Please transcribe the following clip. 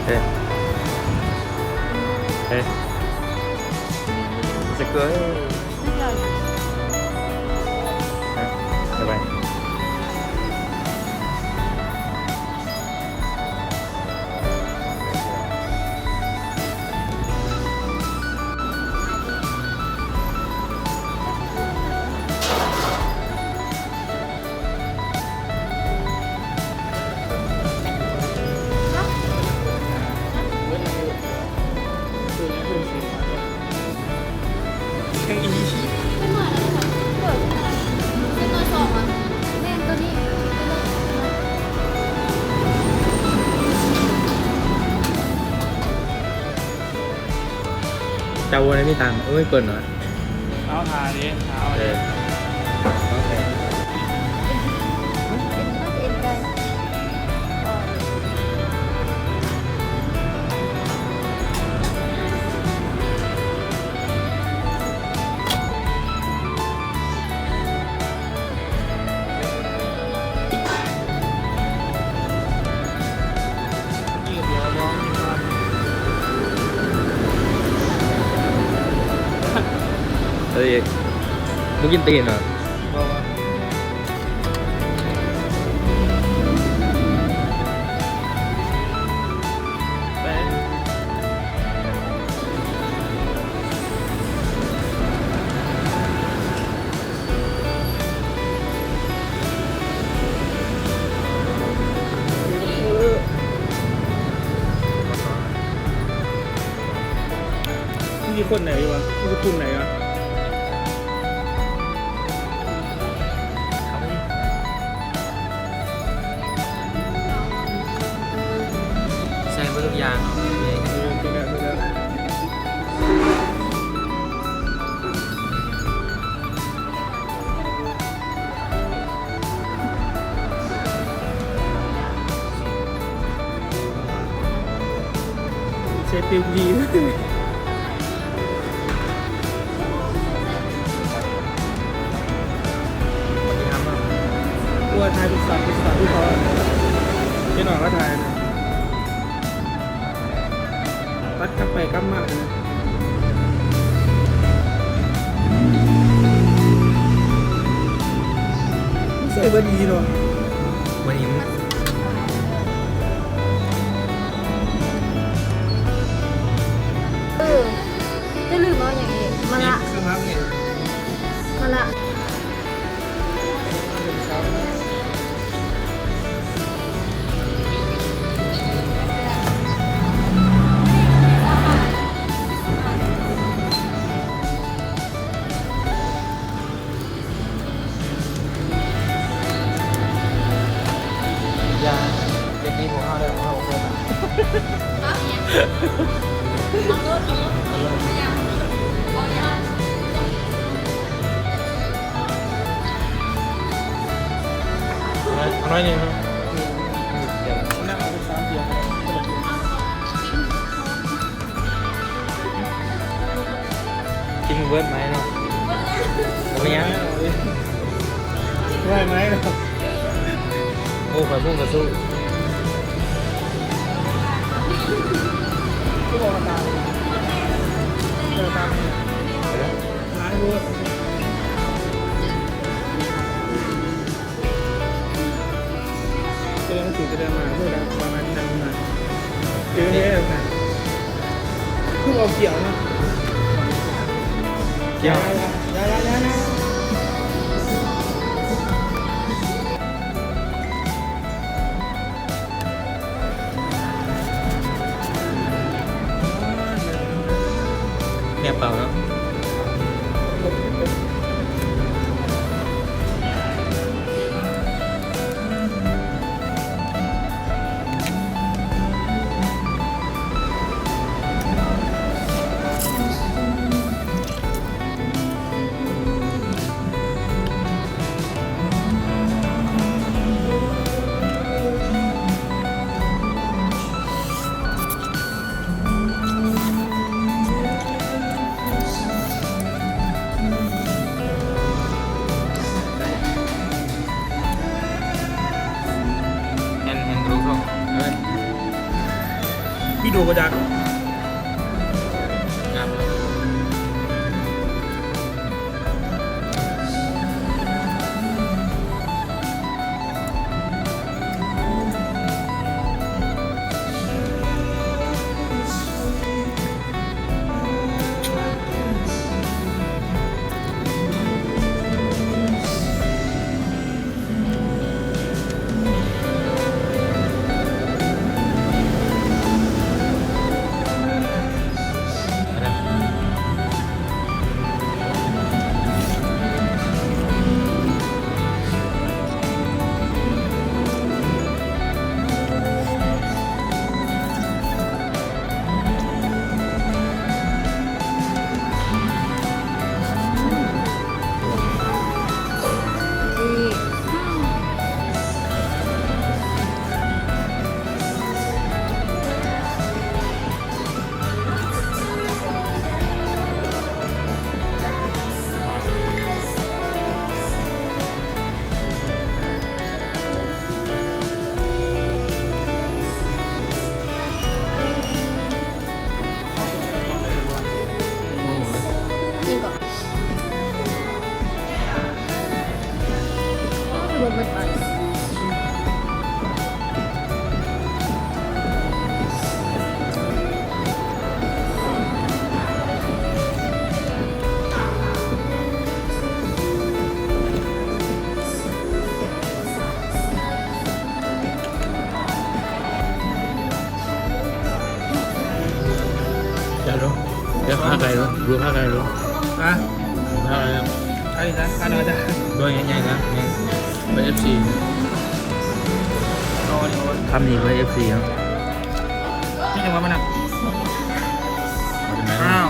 Hey. Hey. Let's go. Bye bye. ເຈົ້າບໍ່ໄດ້ມີຕັງ ເອີຍ ເພິ່ນວ່າ ເອົາ ຖ້າເດ້ ຖ້າເອົາເດ້ ເອີ ໂອເຄ. ເອີຍ ບໍ່ກິນຕີນຫວາ? ບໍ່. ມີຄົນໄດ້ຢູ່ຫວາ? ມີຄົນໄດ້ຢູ່ຫວາ? ໃສ່ເບິດທຸກຢ່າງເນາະ. ເອີ ຖືກແລ້ວ ຖືກແລ້ວ. ໃສ່ປິວດີ. ສະຫວັດດີຄັບເນາະ ກວ່າຖ່າຍລູກສາວ ລູກສາວທີ່ເຂົາ ເຈົ້າໜ້ອຍວ່າຖ່າຍນະ ຕັດກັບໄປກັບມານະ ໃສ່ບໍ່ດີເນາະ ບໍ່ດີ. ເອີ ຈະລືມເອົາຫຍັງອີກ? ມະລະ ນີ້ຄືມັກນີ້ ມະລະ. ຢ່າເຮັດນີ້ພວກເຮົາເດີ ພວກເຮົາບໍ່ເຄີຍມາ. ເອົາໜ້ອຍໜຶ່ງເນາະ. ກິນບໍ່ເບິດໄມ້ເນາະ ບໍ່ເປັນຫຍັງ ໄວ້ໄມ້ເນາະ. ໂອ້ ຂ້ອຍພຸ້ງກະສູ້ ຄືບໍ່ຕາມ ເອີ ຕາມ ເອີ ຫຼາຍໂພດ. ແສດງວ່າຖືກແຕ່ມາເພື່ອປະມານນັ້ນນະ ເອີ ນະ ຄືເອົາກ່ຽວນະ ກ່ຽວ ຢ່າ ຢ່າ ຢ່າ ຢ່າ ຢ່າ. ໂອ້ຍ ແກ່ເປົ່າເນາະ. ວິດີໂອບໍ່ຈັກ. ເຈົ້າດູ ດຽວຫາໄກດູ ດູຫາໄກດູ ຮະ ຫາໄກດູ ອັນນີ້ນະ ອັນນັ້ນນະ ໂດຍໃຫຍ່ໆນະ ເບິ່ງເອັຟຊີ ຄຳນີ້ເບິ່ງເອັຟຊີເນາະ ນີ້ຈັງຫວະມັນນະ ອ້າວ